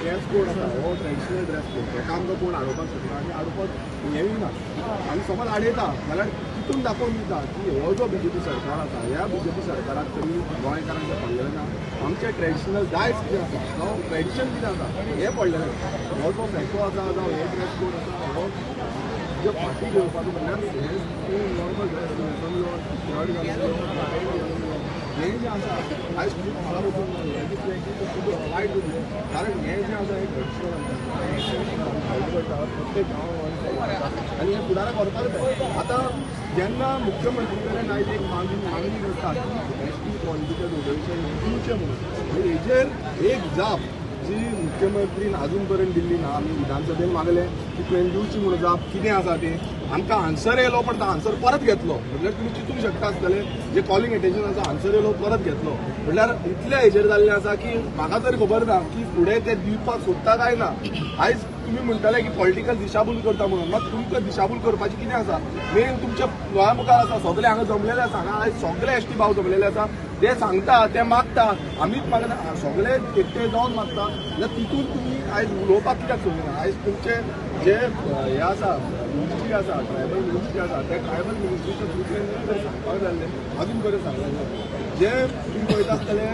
Dress code आसा हो traditional dress code, हेका आमकां कोण आडोवपाक शकना आनी आडोवपाक हेंय ना. आनी समज आडयता जाल्यार तितून दाखोवन दिता की हो जो बीजेपी सरकार आसा, ह्या बीजेपी सरकाराक तरी गोंयकारांचें पडलेलें ना. आमचें ट्रेडिशनल दायज कितें आसा जावं ट्रेडिशन कितें आसा हें पडलेलें ना. हो जो फेटो आसा जावं हे ड्रेस कोड आसा हो जे फाटीं घेवपाचो म्हणल्यार हें तूं नॉर्मल ड्रेस न्हेसून यो, शर्ट घालून यो, पॅन्ट घालून यो, हें जें आसा आयज खूब म्हाका वचून हें दिसलें की खूब वायट दिसलें. कारण हें जें आसा हें ट्रेडिशनल आमचें फायट करता प्रत्येक गांवां आनी हें फुडाराक व्हरपाक जाय. आतां जेन्ना मुख्यमंत्री कडेन आयज एक मागणी करता की एस टी क्वॉलिटीचें रिजर्वेशन दिवचें म्हणून, हेजेर एक जाप जी मुख्यमंत्रीन अजून पर्यंत दिल्ली ना. आमी विधानसभेन मागलें की तुवें दिवची म्हणून जाप, कितें आसा तें आमकां आन्सर येयलो पण तो आन्सर परत घेतलो. म्हटल्यार तुमी चिंतूंक शकता आसतले जे कॉलिंग एटेन्शन आसा, आन्सर येयलो परत घेतलो म्हटल्यार इतले हेजेर जाल्लें आसा की म्हाका तरी खबर ना की फुडें ते दिवपाक सोदता काय ना. आयज तुमी म्हणटाले की पॉलिटिकल दिशाभूल करता म्हणून, मात तुमकां दिशाभूल करपाची कितें आसा? मेन तुमच्या दोळ्या मुखार आसा, सगळे हांगा जमलेले आसा. हांगा आयज सगळे एस टी भाव जमलेले आसा, ते सांगता, ते मागता, आमीच मागना, सगळे एकटे जावन मागता. जाल्यार तितून तुमी आयज उलोवपाक कित्याक सोदिना? आयज तुमचे जे हे आसा मिनिस्ट्री आसा, ट्रायबल मिनिस्ट्री आसा, त्या ट्रायबल मिनिस्ट्रीच्या थ्रू जर सांगपाक जाल्लें अजून बरें सांगलें. जे तुमी पळयता आसतले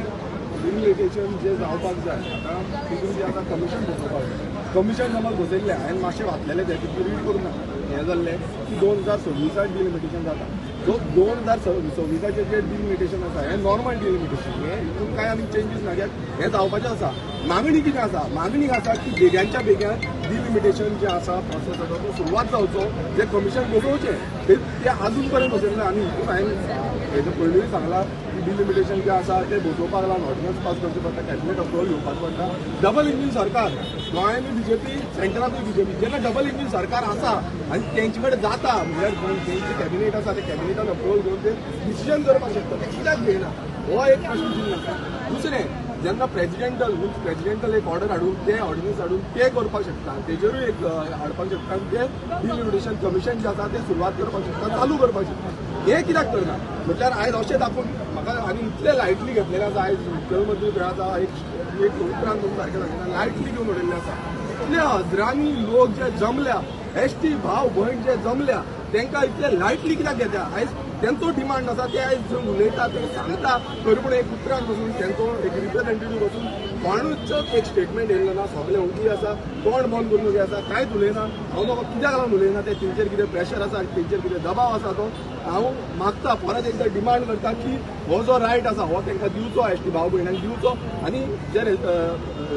डिलिमिटेशन जे जावपाक जाय, आतां तितून जें आसा कमिशन बसोवपाक जाय. कमिशन समज बसयल्लें, हांवें मातशें वाचलेलें तें, तितून रीड करूंक ना. हें जाल्लें की 2026 डिलिमिटेशन जाता. सो 2026 जे डिलिमिटेशन आसा हें नॉर्मल डिलिमिटेशन, हें हितून कांय आनी चेंजीस ना, कित्याक हें जावपाचें आसा. मागणी कितें आसा? मागणी आसा की बेग्यांच्या बेग्यान डिलिमिटेशन जें आसा प्रोसेस आसा तो सुरवात जावचो, जे कमिशन बसोवचें ते अजून पर्यंत बसयलें ना. आनी हितून हांवें हेजे पयलींय सांगलां की डिलिमिटेशन जें आसा तें बसोवपाक लागून ऑर्डिनन्स पास करचें पडटा, कॅबिनेट अप्रुवल घेवपाक पडटा. डबल इंजीन सरकार, गोंयांतूय बीजेपी, सेंट्रांतूय बीजेपी, जेन्ना डबल इंजीन सरकार आसा आनी तेंचे कडेन जाता म्हणल्यार तेंचे कॅबिनेट आसा, ते कॅबिनेटान अप्रुवल घेवन ते डिसिजन करपाक शकता, ते कित्याक घेयना हो एक प्रश्न चिन्ह आसा. दुसरें, जेन्ना प्रेजिडेंटल मीन्स प्रेजिडेंटल एक ऑर्डर हाडून ते ऑर्डिनन्स हाडून ते करपाक शकता, तेजेरूय एक हाडपाक शकता आनी ते डिलिमिटेशन कमिशन जें आसा तें सुरवात करपाक शकता, चालू करपाक शकता. हें कित्याक करना? म्हटल्यार आयज अशें दाखोवन म्हाका आनी इतलें लायटली घेतलेलें आसा. आयज मुख्यमंत्री खंय आसा एक एक उपरांत तुमकां सारकें सांगिना, लायटली घेवन उडयल्लें आसा. इतले हजरांनी लोक जे जमल्या, एस टी भाव भयण जे जमल्या, तांकां इतले लायटली कित्याक घेता? आयज तेंचो डिमांड आसा, ते आयज जर उलयता, ते सांगता, तरी पूण एक उतरान बसून तेंचो एक रिप्रेझेंटेटीव बसून कोणूच एक स्टेटमेंट येयल्लो ना. सगळे ओगी आसा, तोंड बंद करून ओगी आसा, कांयच उलयना. हांव नकळो कित्याक लागून उलयना ते, तेंचेर कितें प्रेशर आसा, तेंचेर कितें दबाव आसा तो. हांव मागता, परत एकदां डिमांड करता की हो जो रायट आसा हो तांकां दिवचो, एस टी भाव भयणांक दिवचो आनी जे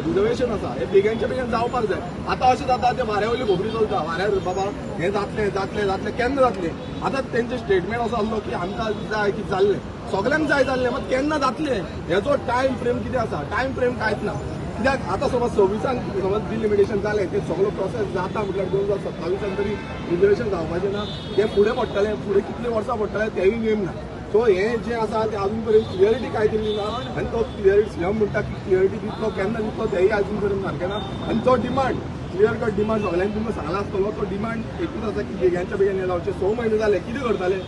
रिजर्वेशन आसा हे बेगीनच्या बेगीन जावपाक जाय. आतां अशें जाता, ते वाऱ्या वयली खबरी चलता, वाऱ्यार बाबा हें जातलें जातलें जातलें, केन्ना जातलें? आतां तेंचे स्टेटमेंट असो आसलो की आमकां जाय की जाल्लें, सगल्यांक जाय जाल्लें, मात केन्ना जातलें हेजो टायम फ्रेम कितें आसा? टायम फ्रेम कांयच ना. कित्याक आतां समज 26 समज डिलिमिटेशन जालें, ते सगळो प्रोसेस जाता म्हटल्यार 2027 तरी रिजर्वेशन जावपाचें ना. तें फुडें पडटलें, फुडें कितले वर्सां पडटलें तेंय नेम ना. सो हें जें आसा तें अजून पर्यंत क्लियरिटी कांय दिल्ली ना आनी तो क्लियरिटी सीएम म्हणटा की क्लियरिटी दितलो, केन्ना दितलो तेंय अजून पर्यंत सारकें ना. आनी तो डिमांड, क्लियर कट डिमांड सगळ्यांनी तुमकां सांगला आसतलो, तो डिमांड एकूच आसा की बेग्यांच्या बेगीन हें जावचें. 6 म्हयने जाले, कितें करताले?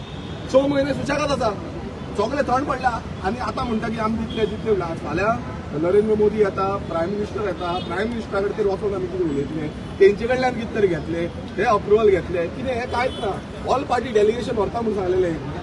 6 म्हयने सुशेगाद आसा, सगळे थंड पडला आनी आतां म्हणटा की आमी दितले दितले. फाल्यां नरेंद्र मोदी येता, प्रायम मिनिस्टर येता, प्रायम मिनिस्टरा कडेन वचून आमी कितें उलयतले? तेंचे कडल्यान कितें तरी घेतले, ते अप्रुवल घेतले, कितें हें कांयच ना. ऑल पार्टी डेलिगेशन व्हरता म्हणून सांगलेलें,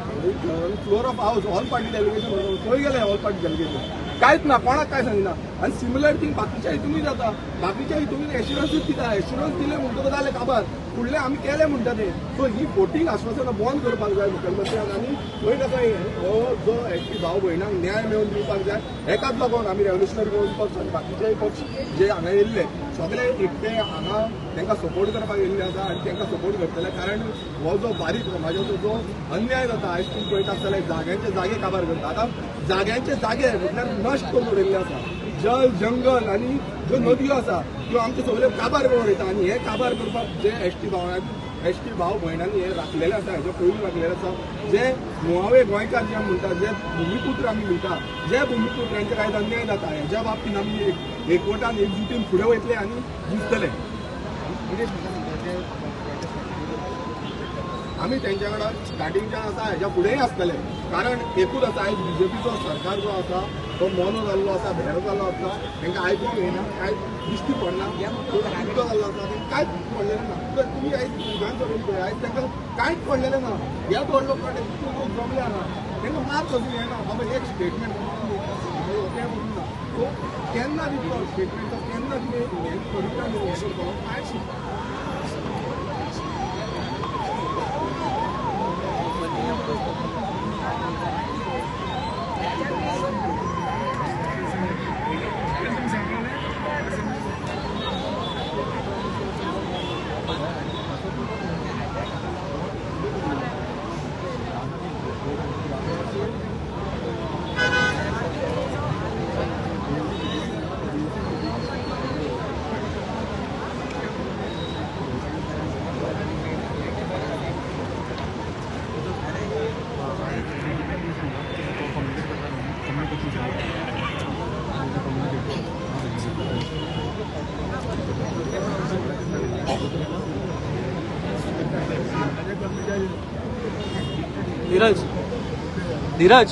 floor of house all party delegation व्हरता, खंय गेले ऑल पार्टी डेलिगेशन? कांयच ना, कोणाक कांय सांगिना. आनी सिमिलर थींग बाकीच्या हितूनय जाता. बाकीच्या हितूनय एश्युरन्सूच दिता, एश्युरन्स दिले म्हणटकच जालें काबार, फुडलें आमी केलें म्हणटा ते. सो ही फोटींग आश्वासनां बंद करपाक जाय मुखेलमंत्र्यान आनी खंय ना खंय हो जो एस टी भाव भयणांक न्याय मेळोवन दिवपाक जाय. हेकाच लागून आमी रेव्होल्युशनरी गोवन्स पक्ष आनी बाकीचेय पक्ष जे हांगा येयल्ले सगळे एकटे हांगा तांकां सपोर्ट करपाक येयल्ले आसा आनी तांकां सपोर्ट करतले. कारण हो जो बारीक समाजाचो जो अन्याय जाता, आयज तुमी पळयता आसतले जाग्यांचे जागे काबार करता. आतां जाग्यांचे जागे म्हटल्यार नश्ट करून उडयल्ले आसा. जल जंगल आनी ज्यो नदयो आसा त्यो आमच्यो सगळ्यो काबार करून वयता आनी हे काबार करपाक जे एस टी भाव भयणांनी हे राखलेले आसा, हेच्या पयलीं राखलेले आसा, जे मुळावे गोंयकार जे आमी म्हणटा, जे भुमिपुत्र आमी म्हणटा, जे भुमिपुत्रांचे कांय अन्याय जाता हेज्या बाबतीन आमी एकवटान एकजुटीन फुडें वयतले आनी झुजतले. निलेश, म्हाका सांगता जे आमी तेंच्या कडेन स्टार्टिंगच्यान आसा, हेज्या फुडेंय आसतले. कारण एकूच आसा, आयज बीजेपीचो सरकार जो आसा तो मोनो जाल्लो आसा, भेरो जाल्लो आसा, तांकां आयकूंक येना, कांय दिश्टी पडना, तो पिड्डो जाल्लो आसा, तांकां कांयच पडलेलें ना. तर तुमी आयज विधानसभेन पळय, आयज तांकां कांयच पडलेलें ना. ह्या व्हडलो कडेन इतले लोक जमले हांगा, तांकां मात पसून येना बाबा एक स्टेटमेंट तें पसून ना. सो केन्ना दितलो स्टेटमेंट, केन्ना तुमी हें करिता न्हू, हें करतलो कांयच ना. धीरज, धीरज,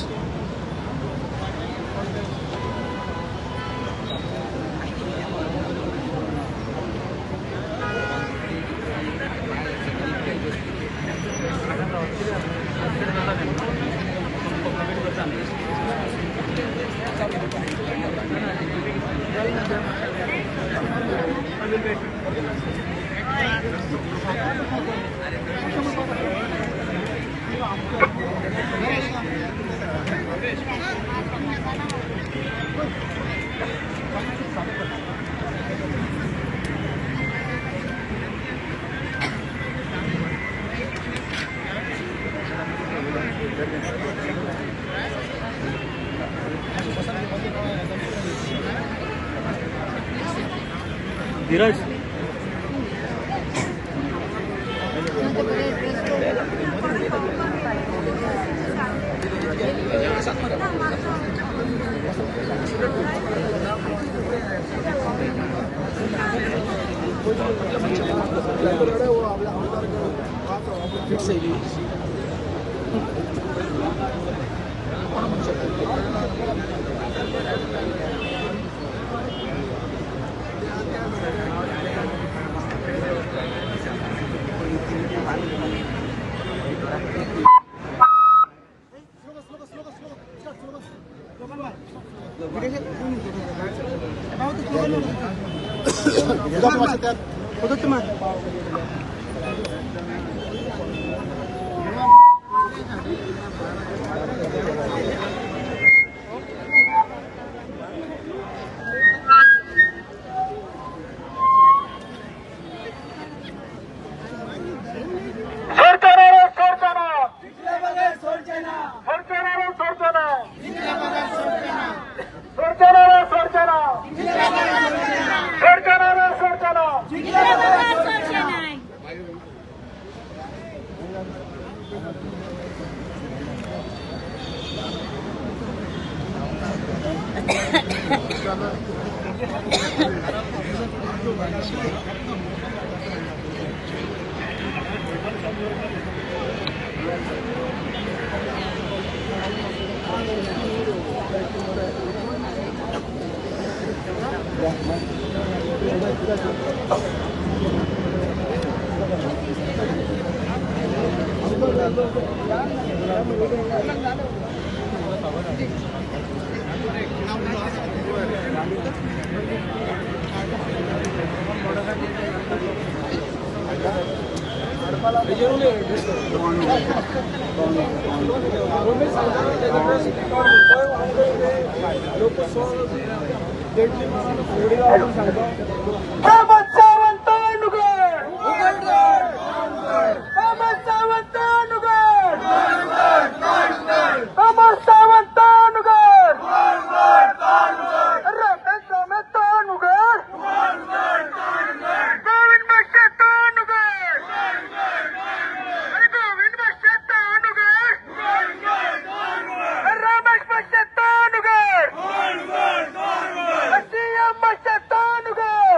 धीरज. Ramesh Bashir Tanugar!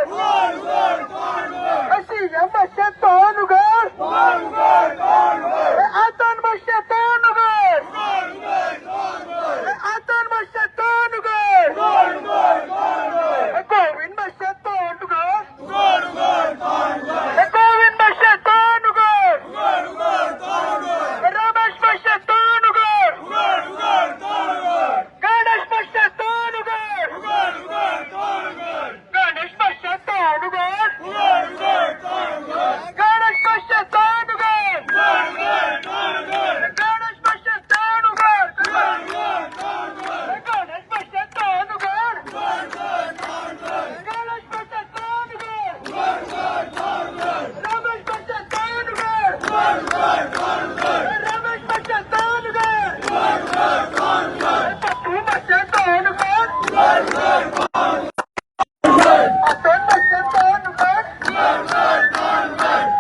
तोंड तोंड उगड.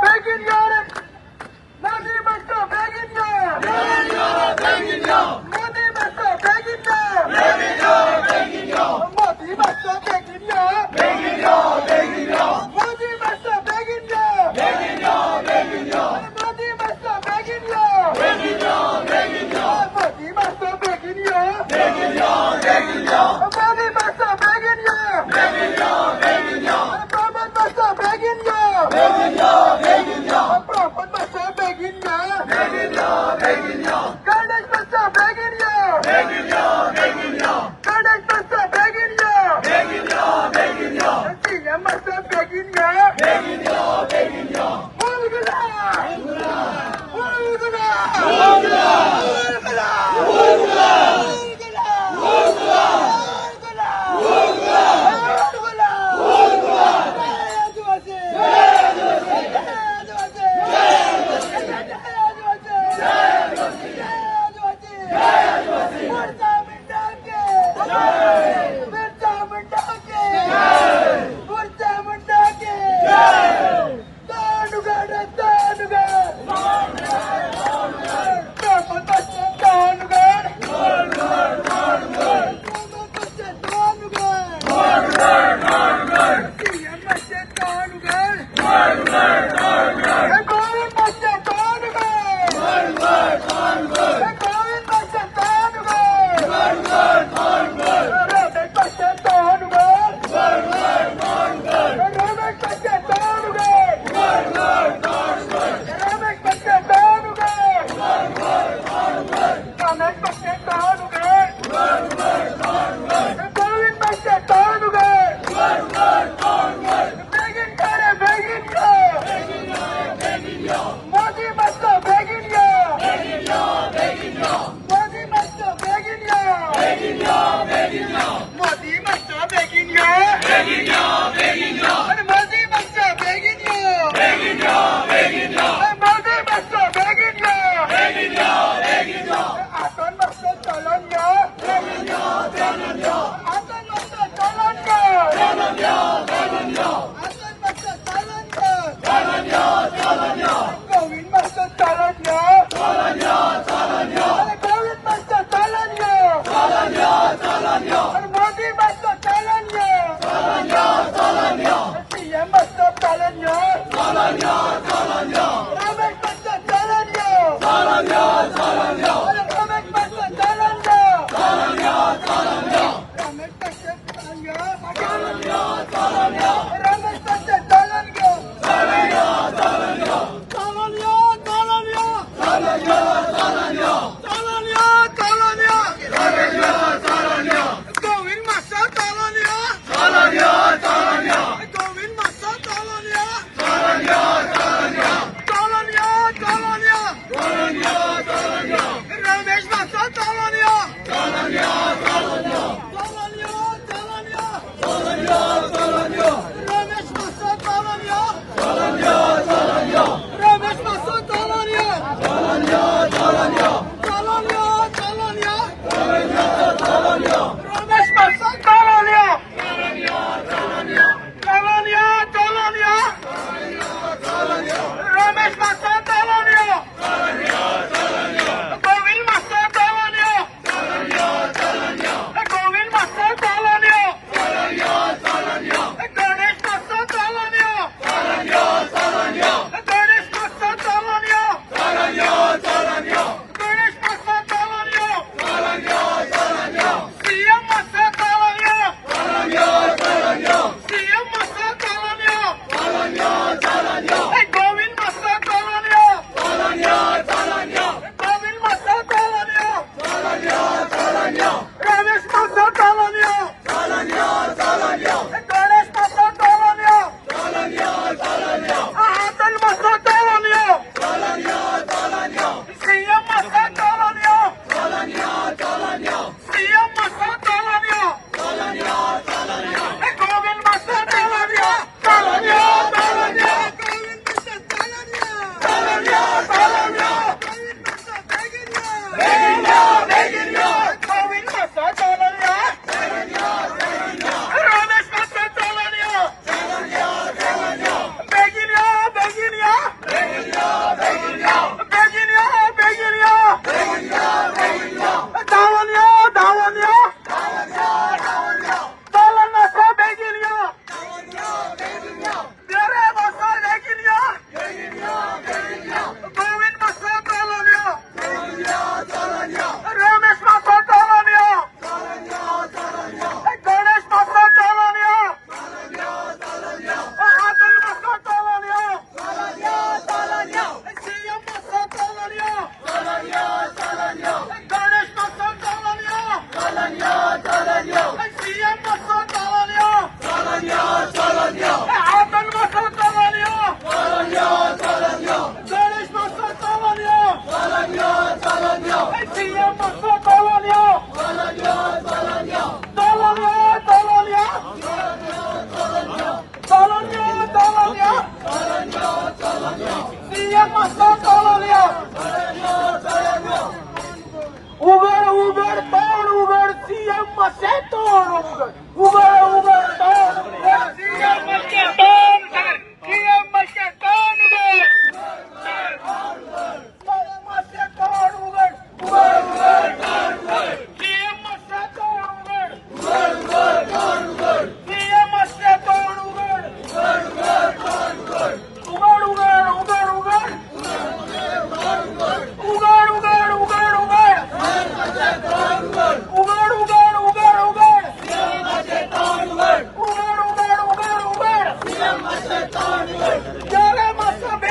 बेगीन यो रे. मोदी बसतो, बेगीन यो. मोदी बसतो, बेगीन यो. मोदी बसतो, बेगीन यो. मोदी बसतो, बेगीन यो. मोदी बसतो, बेगीन यो. मोदी बसतो, बेगीन यो. मोदी बसतो, बेगीन यो.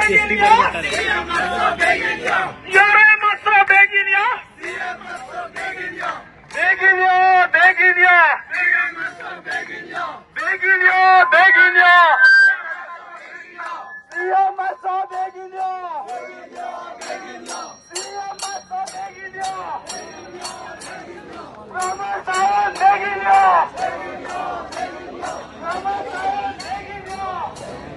एसटी बरी पडटा रे. यो मातसो बेगीन या, बेगीन यो, बेगीन यो, बेगीन यो, बेगीन यो. सीएम मातसो बेगीन यो, सीएम मातसो बेगीन यो, प्रमोद सावंत बेगीन यो, प्रमोद सावंत बेगीन यो, बेगीन यो.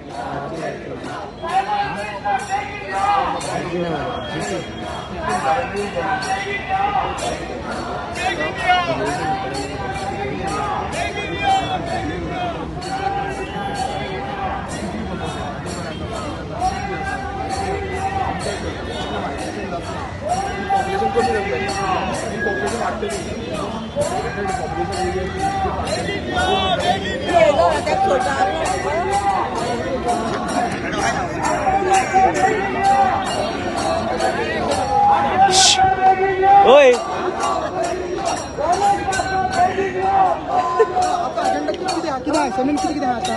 पॉप्युलेशन कमी जातलें, पॉप्युलेशन वाडटलें, पॉप्युलेशन. ओय. आता अजेंडा कितें कितें आसा? कितें कितें आसा?